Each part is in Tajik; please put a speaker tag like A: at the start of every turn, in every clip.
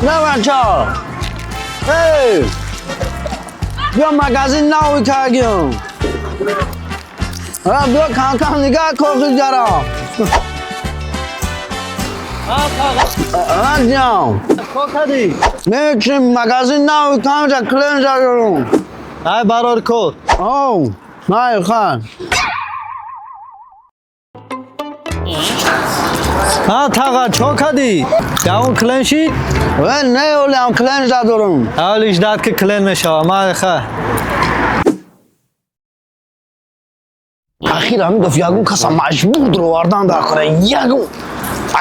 A: На бача. Эй! Биё магазин нави кардем. Биё кам-кам нигоҳ кохиҷара. Ҷон.
B: Кор кардӣ?
A: Мечим магазин нави камҷа кленҷа дорум.
B: Ай барор кор.
A: Оу, най хан.
B: Ҳа таға чо кардӣ? Ягон клен шид?
A: Ве не олям кленҷа дорум.
B: Ҳолиш дад ки клен мешава. Май ха.
A: Ахир ҳамин дафъ ягон каса маҷбур дуровардан дар кора. Ягон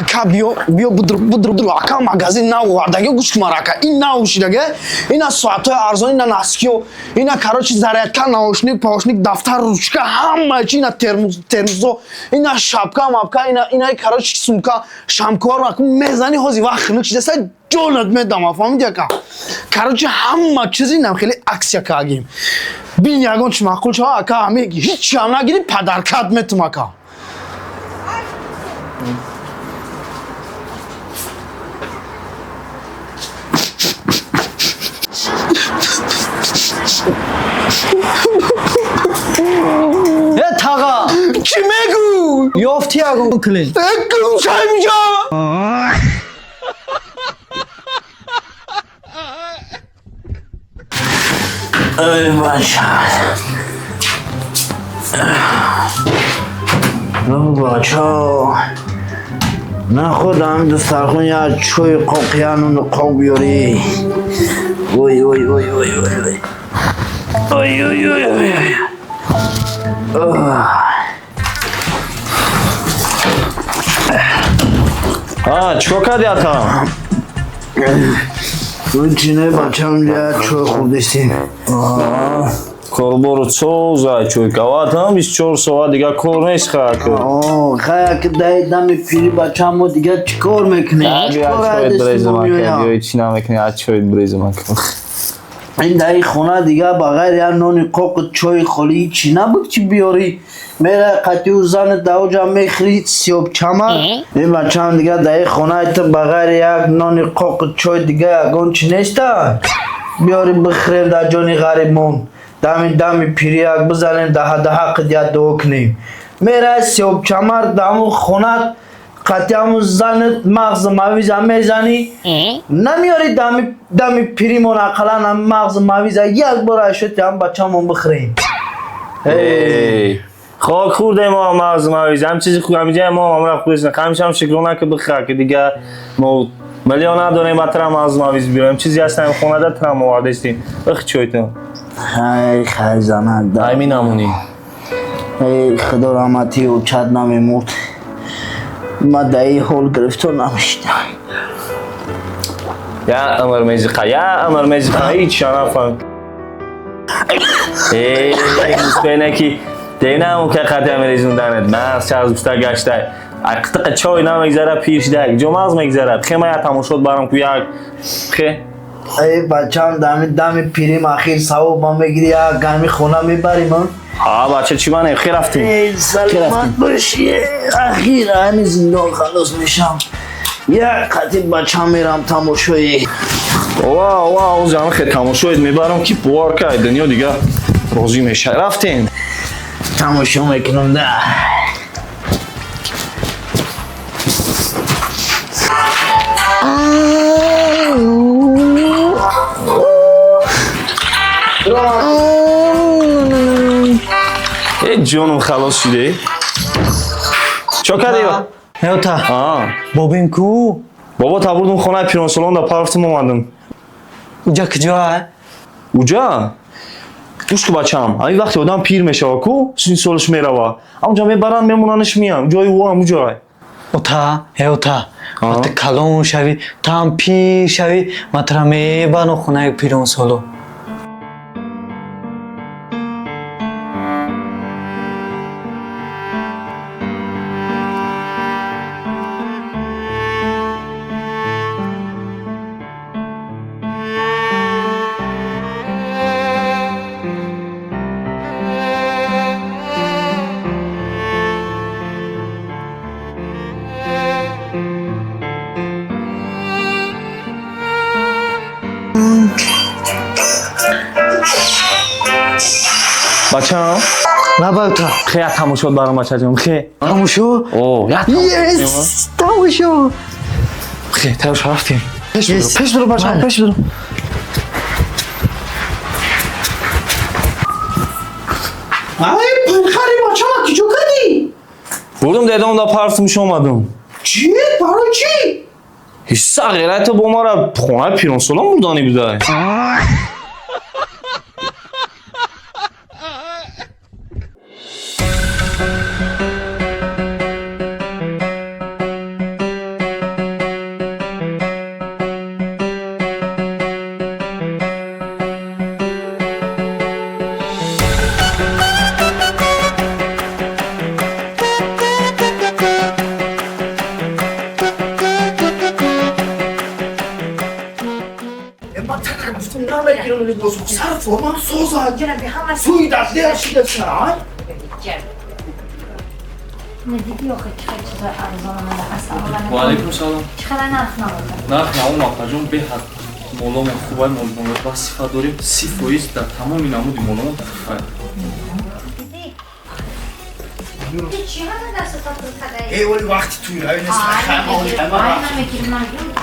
A: ака биё биё будр будр будр ака магазин нав овардаги гӯш кун мара ака ин нав шидаге ина соатҳои арзон ина носкиё ина короче зарядка наушник паушник дафтар ручка ҳама чи ина термоз термозо ина шапка мапка ина ина короче сумка шамкоро ака мезани ҳози вақт хунук шида сай ҷонат медама фаҳмиди ака короче ҳама чиз инам хеле аксия кардем бин ягон чи маъқул шава ака ҳами ҳичи ҳам нагири падаркат метум ака.
B: Э таға!
A: Чӣ мегӯ?
B: Ёфтӣ ягон клен?
A: Гумшамҷа. Эй бача. Бача. На худам дастархон як чойи қоқияну қоқ биёрӣ. Ой ой ой ой ой ой. Ой ой ой ой.
C: А, чикор кардӣ ата?
A: Чине бачам як чой хӯрдистем.
C: Корбору соза чой кават ҳам 24 соат дига кор нест хак.
A: О, хая ки даи дами пири бачам мо дига чӣ кор мекунем?
C: Чой брезма кардӣ, ё чӣ намекунӣ, а чой брезма кардӣ.
A: Ин даи хона дига ба ғайр як нони қоқу чойи холӣ ҳичи набуд ки биёрӣ. Мера қатиу занат даоҷа мехӯри сиёбчамар. Ин бачам дига даи хонаи ту ба ғайри як нони қоқу чой дига ягон чӣ неста? Биёрӣ бихӯрем дар ҷони ғарибмон. Дами дами пири як бизанем даҳа даҳа қид як дуо кунем. Мера сиёбчамар даму хонат қатиаму занат мағзи мавиза мезанӣ. Намеёрӣ дами дами пиримон ақаллан ҳам мағзи мавиза як бор айшоти ҳам бачамон бихӯрем.
C: Эй, хок хӯрдем мо мағзи мавиз, ҳам чизи хуб ҳамиҷа мо ҳамра хӯрдем, ҳамеша ҳам шукрона ки бихӯра ки дига мо миллион надорем ба трам мағзи мавиз биёрем. Чизи ҳаст ҳам хонада трам овардастем. Бих чойтон.
A: Хай хай занак да.
C: Ай минамонӣ.
A: Эй худо раҳматӣ учат намемурд. Ма даи ҳол гирифтор намешидам.
C: Я амр мезиқа, я амр мезиқа, ҳеҷ нафаҳм. Эй, муспена ки денам ка қадам резунданет. Мағз чаз гуфта гашта. Ақтиқа чой намегзара пир шуда, ҷо мағз мегзарад. Хема я тамошот барам ку як. Хе.
A: Эй бачам дами дами пирим ахир савоб ма мегири як гами хона мебарим.
C: А бача чӣ манем? Хе рафтем.
A: Эй саломат бошӣ. Ахир ҳами зиндон халос мешам. Як қатӣ бачам мерам тамошои.
C: Ова, ова, оз ҳам хе тамошоид мебарам ки бовар кай дунё дига розӣ меша. Рафтем.
A: Тамошо мекунам да.
C: Эй ҷонум халос шуде. Чо кардӣ?
B: Ҳеота.
C: А,
B: Бобин ку?
C: Бобо та бурдум хонаи пиронсолон да парафтум омадам.
B: Уҷа куҷоа?
C: Уҷа? Гӯш ку бачам, ҳамин вақте одам пир мешава ку, сини солаш мерава. Ҳамунҷа мебаранд, мемонанаш меям. Ҷои ӯ ҳам уҷай.
B: Ота, ҳеота. Вақте калон шавӣ, ту ҳам пир шавӣ, ман тура мебарам хонаи пиронсоло.
C: Бачам,
B: Лабалта.
C: хе я тамошо барам, бачаҷон, хе.
B: Тамошо?
C: О, я.
B: Yes, тамошо.
C: Хе, тайёр шо, рафтем. Пеш
B: Yes.
C: биро, пеш биро, бачам,
B: Бале.
C: пеш биро.
A: Ай, пулхари бачама киҷо кардӣ?
C: Бурдум, дедом да партумш омадум.
A: Чӣ? Барои чӣ?
C: Ҳисса ғайрато бо мара хонаи пиронсолон бурдани будай.
D: ندیدی آخه چقدر چیزای ارزان آمده اصلا.
E: و علیکم سلام.
D: چقدر نرخ نبوده؟
E: нарх наум, апаҷон, беҳад моломон хубай, молмоло ба сифат дорем, 30% дар тамоми намуди моломон тахфифай.
D: دیدی چی همه دست تا پول خدایی؟
A: Эй, оли вақти туй рави нест.
D: آره، من میگیرم.